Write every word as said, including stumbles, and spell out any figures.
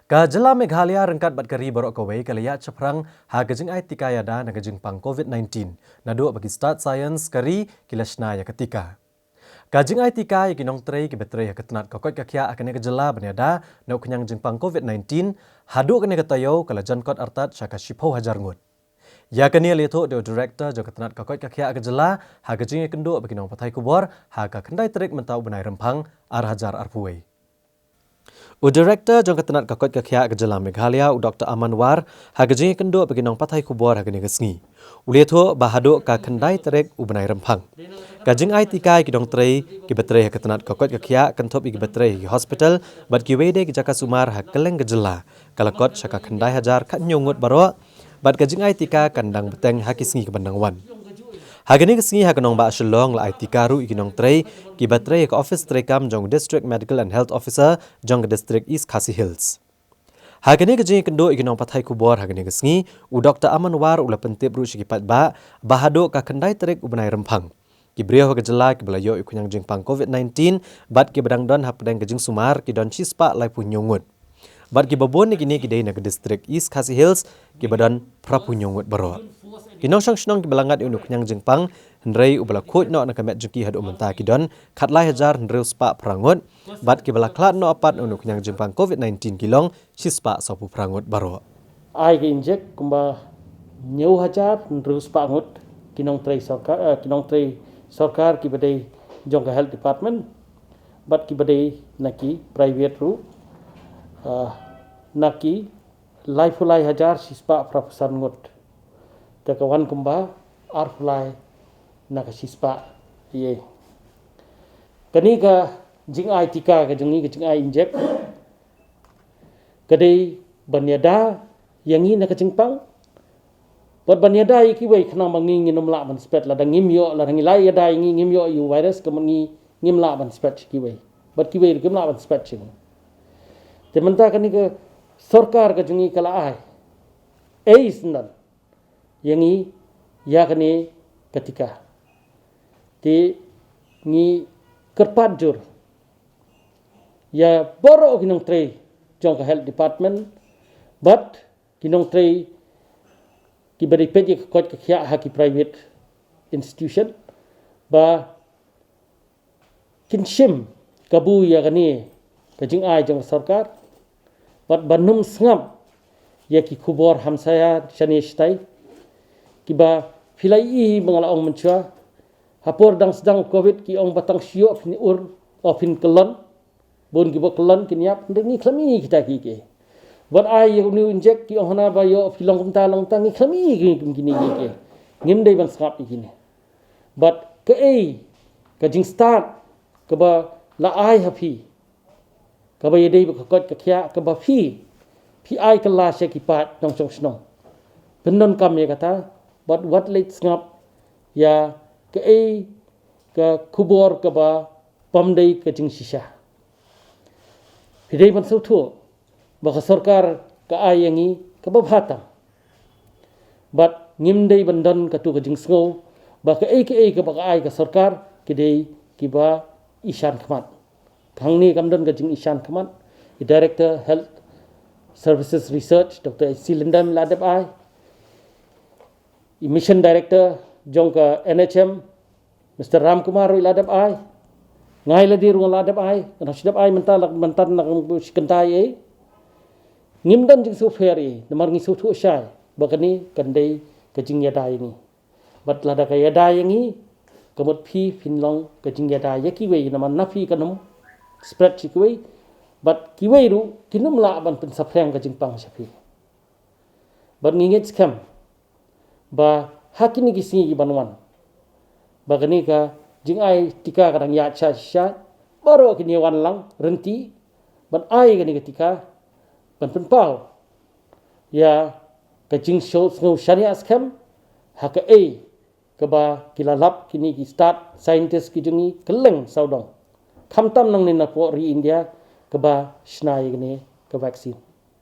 Ka jylla Meghalaya ryngkat bad ka ri baroh kawei ka la ïaid shaphrang ha ka jingai tika ïada na ka jingpang COVID nineteen. Naduh ba ki stad science ka ri ki la shna ïa ka tika. Ka jingai tika ïa ki nongtrei kiba trei ha ka tnat ka koit ka khiah ha kane ka jylla ban ïada na u khñiang jingpang COVID nineteen, haduh kane ka taïew ka la jan kot artat sha ka shiphew hajar ngut. Ïa kane la ïathuh da u director jong ka tnat ka koit ka khiah ka jylla ha ka jingïakynduh bad ki nongpathai khubor ha ka khyndai tarik mynta u bnai Rymphang ar hajar arphew wei. U director jong ka tnat ka koit ka khiah ka jylla Meghalaya, u Doctor Aman War, ha ka jingïakynduh bad ki nongpathai khubor ha kane ka sngi, u la ïathuh ba haduh ka khyndai tarik u bnai Rymphang, ka jingai tika ïa ki nongtrei kiba trei ha ka tnat ka koit ka khiah, kynthup ïa kiba trei ha ki hospital bad kiwei de ki jaka sumar ha kylleng ka jylla, ka la kot sha ka khyndai hajar khathynñiew ngut baroh, bad ka jingai tika kan dang bteng ha ki sngi kiban dang wan. Ha kane ka sngi ha ka nongbah Shillong la ai tika ruh ïa ki nongtrei kiba trei ha ka office treikam jong u District Medical and Health Officer jong ka District East Khasi Hills. Ha kane ka jingïakynduh ïa ki nongpathai khubor ha kane ka sngi, u Doctor Aman War u la pyntip ruh sha ki paidbah ba haduh ka khyndai tarik u bnai Rymphang, ki briew ha ka jylla kiba la ïoh ïa u khñiang jingpang COVID nineteen bad kiba dang don hapdeng ka jingsumar ki don shispah laiphew hynñiew ngut. Bad kiba bun na kine ki dei na ka District East Khasi Hills, kiba don phraphew hynñiew ngut baroh. Ki nongshong shnong kiba la ngat ïa u khñiang jingpang hynrei uba la khuid noh na ka met jong ki haduh mynta ki don khatlai hajar hynriew spah phra ngut, bad kiba la khlad noh pat na u khñiang jingpang COVID nineteen ki long shispah sawphew phra ngut baroh. Ai ka injek kumba hynñiew hajar hynriew spah ngut ki nongtrei sorkar, eh, ki nongtrei sorkar kiba dei jong ka health department bad kiba dei na ki private ruh, eh, na ki laiphew lai hajar shispah phraphew san ngut. Te ka wan kumba arphew lai na ka shispah. Ïa kane ka jingai tika ka jong ngi, ka jingai injek, ka dei ban ïada ïa ngi na ka jingpang bad ban ïada ïa kiwei, khnang ba ngi ngin ym lah ban spread. Lada ngim ïoh, lada ngi la ïada ïa ngi ngim ïoh ïa u virus, ka mut ngi ngim lah ban spread sha kiwei bad kiwei ruh kim lah ban spread sha ngi. Te mynta kane ka sorkar ka jong ngi ka la ai ei syndon ïa ngi ïa kane ka tika. Te ngi kyrpad jur ïa baroh ki nongtrei jong ka health department bad ki nongtrei kiba dei peit ïa ka koit ka khiah ha ki private institution ba kin shim kabu ïa kane ka jingai jong ka sorkar bad ban ym sngap ïa ki khubor hamsaïa shane shatai kiba phi la ïohi ba nga la ong mynshuwa, ha por dang sdang covid ki ong ba tang shu ïoh phin ur, o phin kyllon. Bun kiba kyllon kin ïap, hynrei ngi khlem ïohi kita ki kiei. Bad ai ïa une u injek ki ong hana ba ïoh phi long kumta long kumta, ngi khlem ïohi ki, ki, kine kiei. Ngim dei ban sngap ïa kine. Bad kaei ka jingstad kaba la ai ha phi, kaba ïadei bad ka koit ka khiah, kaba phi, phi ai kylla sha ki paid nongshong shnong. Pyndonkam ïa kata bad wat leit sngap ïa kaei ka khubor kaba bym dei ka jingshisha. Phi dei ban sngewthuh ba ka sorkar ka ai ïa ngi kaba bha tam. Bad ngim dei ban don katu ka jingsngew ba kaei kaei kaba ka ai ka sorkar ki dei kiba ishan khmat. Hangne kam don ka jingishan khmat. I Director Health Services Research, Doctor H C Lyngdoh la dep ai. I Mission Director jong ka N H M, Mister Ramkumar ruh i la dep ai. Nga i lade ruh nga la dep ai. Nga shu dep ai mynta, la mynta na ka shi kynta ei. Ngim don jingsngewpher ei, namar ngi sngewthuh shai ba kane kan dei ka jingïada ïa ngi. Bad lada ka ïada ïa ngi, ka mut phi phin long ka jingïada ïa kiwei, namar na phi kan ym spread sha kiwei. Bad kiwei ruh kin ym lah ban pynsaphriang ka jingpang sha phi. Bad ngi ngeit skhem ba ha kine ki sngi kiban wan, ba kane ka jingai tika ka dang ïaid sha sha, baroh kin ïa wan lang ryntih ban ai kane ka tika ban pynpaw ïa ka jingsngew shaniah skhem ha kaei kaba ki la lap kine ki stad scientist ki jong ngi kylleng sawdong, khamtam nangne napoh ri India kaba shna ïa kane ka vaccine.